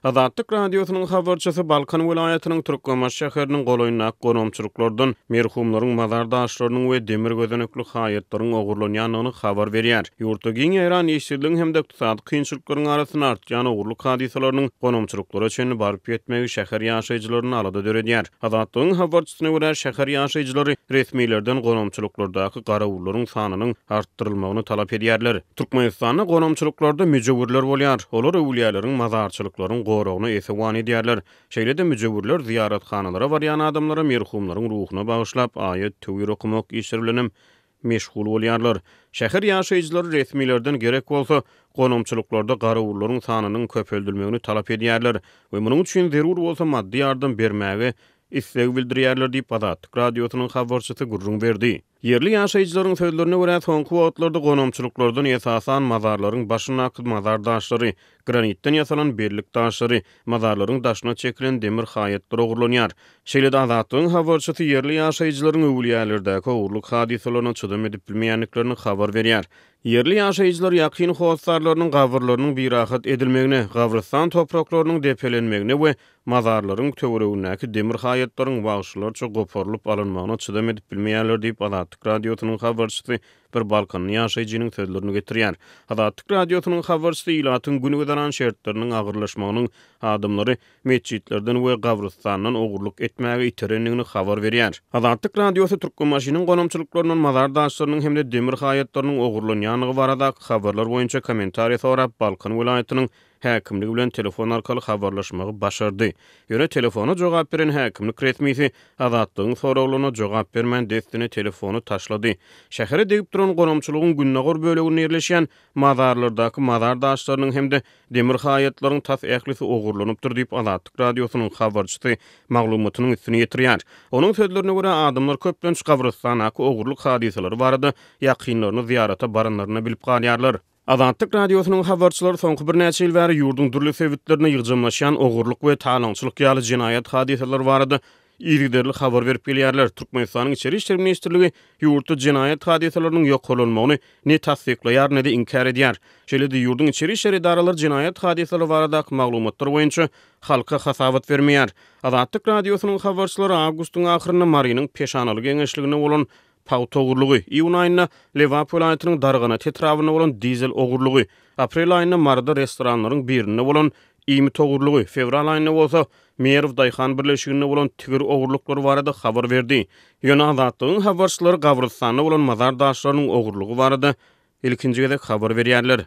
Azatlyk Radiosynyň habarçysy Balkan welaýatynyň Türkmenbaşy şäheriniň golaýyndaky gonamçylyklardan merhumlaryň mazar daşlarynyň we demir gözenekli haýatlaryň ogurlanýandygyny habar berýär. Ýurtda giň ýaýran işsizligiň hem-de ykdysady kynçylyklaryň arasynda artýan ogurlyk hadysalarynyň gonamçylyklara çenli baryp ýetmegi şäher ýaşaýjylarynda alada döredýär. Azatlygyň habarçysyna görä, şäher ýaşaýjylary resmilerden gonamçylyklardaky garawullaryň sanynyň artdyrylmagyny talap edýärler. Türkmenistanda gonamçylyklarda müjewürler bolýar. Olar öwülýäleriň, mazarçylyklaryň goragyna esewan edýärler. Şeýle-de müjewürler zyýarathanalara barýan adamlara merhumlaryň ruhuna bagyşlap aýat-töwir okamak işleri bilenem meşgul bolýarlar. Şäher ýaşaýjylary resmilerden gerek bolsa, gonamçylyklarda garawullaryň sanynyň köpeldilmegini talap edýärler we munuň üçin zerur bolsa maddy ýardam bermäge isleg bildirýärler diýip, Azatlyk Radiosynyň habarçysy gürrüň berdi. Ýerli ýaşaýjylaryň sözlerine görä, soňky wagtlarda gonamçylyklardan esasan mazarlaryň başyndaky mazar daşlary, granitden ýasalan bellik daşlary, mazarlaryň daşyna çekilen demir haýatlar ogurlanýar. Şeýle-de Azatlygyň habarçysy ýerli ýaşaýjylaryň öwülýälerdäki ogurlyk hadysalaryna çydam edip bilmeýändiklerini habar berýär. Ýerli ýaşaýjylar ýakyn hossarlarynyň gabyrlarynyň birahat edilmegine, gabrystan topraklarynyň depelenmegine we mazarlaryň töweregindäki demir haýatlaryň wagşylarça goparylyp alynmagyna çydam edip bilmeýärler diýip, Azatlyk Radiosynyň habarçysy bir balkanly ýaşaýjynyň sözlerini getirýär. Azatlyk Radiosynyň habarçysy ilatyň gün-güzeran şertleriniň agyrlaşmagynyň adamlary metjitlerden we gabrystandan ogurlyk etmäge iterendigini habar berýär. Azatlyk Radiosy Türkmenbaşynyň gonamçylyklaryndan mazar daşlarynyň hem-de demir haýatlarynyň ogurlanýandygy baradaky habarlar boýunça kommentariý sorap, Balkan welaýatynyň häkimligi bilen telefon arkaly habarlaşmagy başardy. Ýöne telefona jogap beren häkimlik resmisi Azatlygyň soraglaryna jogap bermän dessine telefony taşlady. Şähere degip duran gonamçylygyň gündogar böleginde ýerleşýän mazarlardaky mazar daşlarynyň hem-de demir haýatlaryň tas ählisi ogurlanypdyr diýip, Azatlyk Radiosynyň habarçysy maglumatynyň üstüni ýetirýär. Onuň sözlerine görä, adamlar köplenç gabrystandaky ogurlyk hadysalary barada ýakynlaryny zyýarata baranlarynda bilip galýarlar. Azatlyk Radiosynyň habarçylary soňky birnäçe ýyl bäri ýurduň dürli sebitlerinde ýygjamlaşýan ogurlyk we talaňçylyk ýaly jenaýat hadysalary barada yzygiderli habar berip gelýärler. Türkmenistanyň Içeri işler ministrligi ýurtda jenaýat hadysalarynyň ýokarlanmagyny ne tassyklaýar, ne-de inkär edýär. Şeýle-de ýurduň içeri işler edaralary jenaýat hadysalary baradaky maglumatlar boýunça halka hasabat bermeýär. Azatlyk Radiosynyň habarçylary awgustyň ahyrynda Marynyň Peşanaly geňeşliginde bolan Pagta ogurlygy, iýun aýynda Lebap welaýatynyň Darganat etrabynda bolan dizel ogurlygy, aprel aýynda Maryda restoranlaryň birinde bolan iýmit ogurlygy, fewral aýynda bolsa Merw daýhan birleşiginde bolan tigir ogurlyklary barada habar berdi. Ýöne Azatlygyň habarçylary gabrystanda bolan mazar daşlarynyň ogurlygy barada ilkinji gezek habar berýärler.